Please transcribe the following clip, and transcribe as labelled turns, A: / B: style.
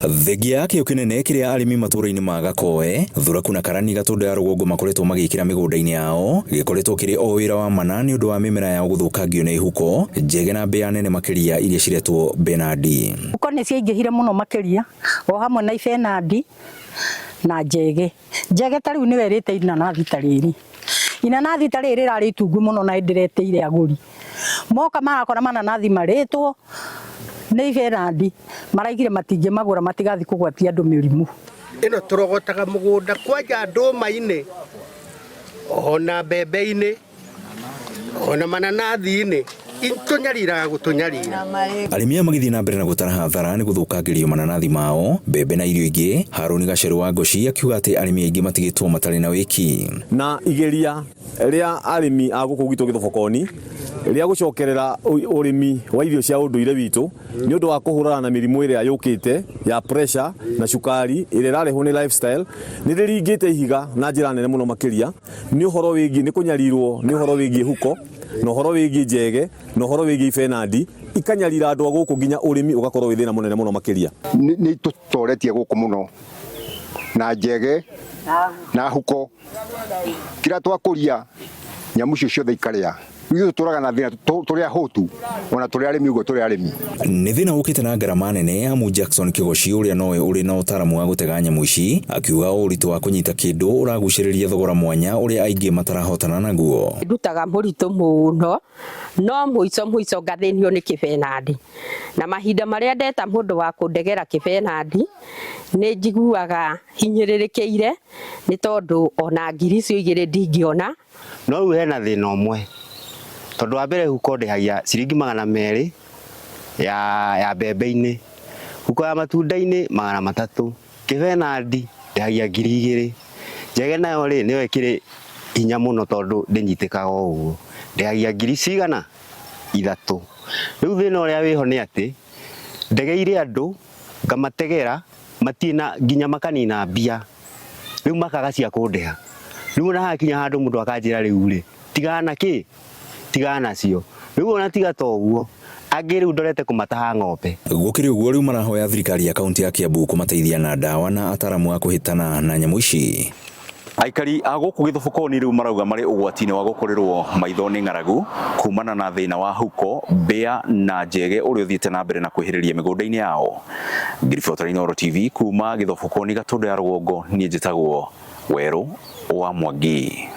A: Thengia ya kĩo kĩnene kĩrĩa arĩmi matũra-inĩ ma Gakoe, Thuraku na Karani Gatũndũ ya rũgongo makoretwo magĩkĩra mĩgũnda-inĩ yao, gĩkoretwo kĩrĩ o wĩra wa mana nĩ ũndũ wa mĩmera yao gũthũkangio nĩ huko njege na mbĩa nene makĩria iria ciretwo Benadi.
B: Huko nĩ ciaingĩhire mũno makĩria o hamwe na ibenandi na njege. Njege ta rĩu nĩyo ĩrĩte inanathi ta rĩrĩ. Inanathi ta rĩrĩ rĩrarĩ itungu mũno na nĩndĩretĩire agũri. Moka marakora mananathi marĩtwo nĩ ibenandi, maraigire matingĩmagũra matigathiĩ kũgwatia andũ mĩrimũ.
C: Ĩno tũrogotaga mũgũnda kwanja ndũma-inĩ ona mbembe-inĩ ona mananathi-inĩ itũnyariraga gũtũnyarira.
A: Arĩmi aya magĩthiĩ na mbere na gũtara hathara nĩ gũthũkangĩrio mananathi mao, mbembe na irio ingĩ. Harũni Gacerũ wa Ngoci akiuga atĩ arĩmi aingĩ matigĩtwo matarĩ na wĩki.
D: Na igeria rĩa arĩmi a gũkũ gwitũ Gĩthobokoni rĩa gũcokerera ũrĩmi wa irio cia ũndũire witũ nĩ ũndũ wa kũhũrana na mĩrimũ ĩrĩa yũkĩte ya pressure na cukari ĩrĩa ĩrarehwo nĩ lifestyle nĩ rĩringĩte ihiga na njĩra nene mũno makĩria nĩ ũhoro wĩgiĩ nĩ kũnyarirwo nĩ ũhoro wĩgiĩ huko na ũhoro wĩgiĩ njege na ũhoro wĩgiĩ ibenandi ikanyarira andũ a gũkũ nginya ũrĩmi ũgakorwo wĩ thĩna mũnene mũno makĩria.
E: Nĩ itũtoretie gũkũ mũno na njege na huko kĩrĩa twakũria nyamũ icio ciothe ikarĩa. Ithuĩ tũtũraga na thĩna tũrĩ ahũtu ona tũrĩ arĩmi ũguo tũrĩ arĩmi.
A: Nĩ thĩna ũkĩte na ngarama nene amu Jackson Kĩgoci ũrĩa nowe ũrĩ na ũtaaramu wa gũtega nyamũ ici akiuga o ũritũ wa kũnyita kĩndũ ũragucĩrĩria thogora mwanya ũrĩa aingĩ matarahotana naguo.
F: Ndutaga mũritũ mũno no mũico mũico ngathĩnio nĩ kĩbenandi na mahinda marĩa ndeta mũndũ wa kũndegera kĩbenandi nĩ njiguaga hinyĩrĩrĩkĩire nĩ tondũ ona 2,000 ndingĩona.
G: No rĩu hena thĩna ũmwe tondũ wa mbere huko ndĩhagia ciringi 200 ya mbembe-inĩ, huko ya matunda-inĩ 300, kĩbenandi ndĩhagia 2,000, njege nayo rĩ nĩyo ĩkĩrĩ hinya mũno tondũ ndĩnyitĩkaga o ũguo, ndĩhagia ngiri cigana 3. Rĩu thĩna ũrĩa wĩho nĩ atĩ ndegeire andũ ngamategera matirĩ na nginya makanina mbia rĩu makaga cia kũndĩha. Rĩu ona hakinya handũ mũndũ akanjĩra rĩu rĩ tigana na kĩ tigana nacio rĩu ona tiga ta ũguo angĩ rĩu ndorete kũmataha ng'ombe.
A: Gũkĩrĩ ũguo rĩu marahoya thirikari ya kaunti ya Kiambu kũmateithia na ndawa na ataramu a kũhĩtana na nyamũ ici. Aikari a gũkũ Gĩthobokoni rĩu marauga marĩ ũgwati-inĩ wa gũkũrĩrwo maitho nĩ ng'aragu kumana na thĩna wa huko, mbĩa na njege ũrĩa ũthiĩte na mbere na kwĩhĩrĩria mĩgũnda-inĩ yao. Ngĩribotera Inooro TV kuma Gĩthobokoni Gatũndũ ya rũgongo, niĩ njĩtagwo Werũ wa Mwangi.